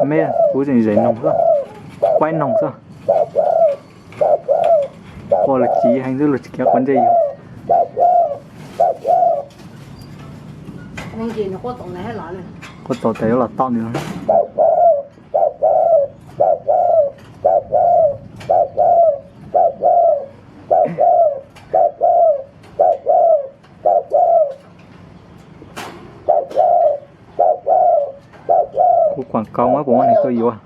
Me, kuv tseem zem noog xwb, quaj noog xwb. Quaj los tsis heev xwb, luag tsis kav quav ntsej yus. Quaj txaus tas yuav los tom nws. Kuv quảng cáo mas puas muaj neeg tuaj yuav.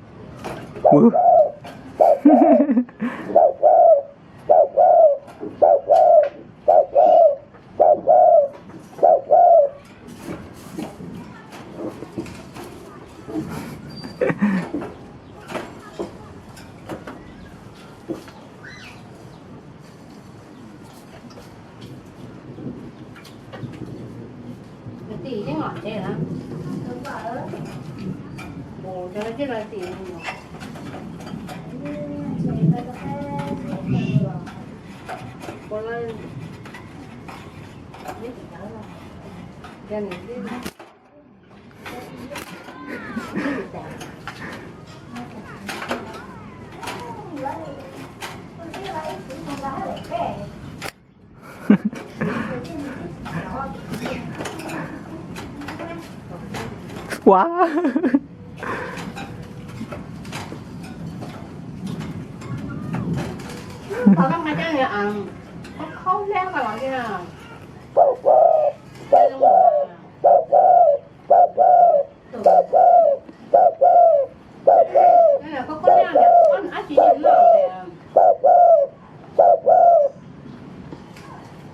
Ua,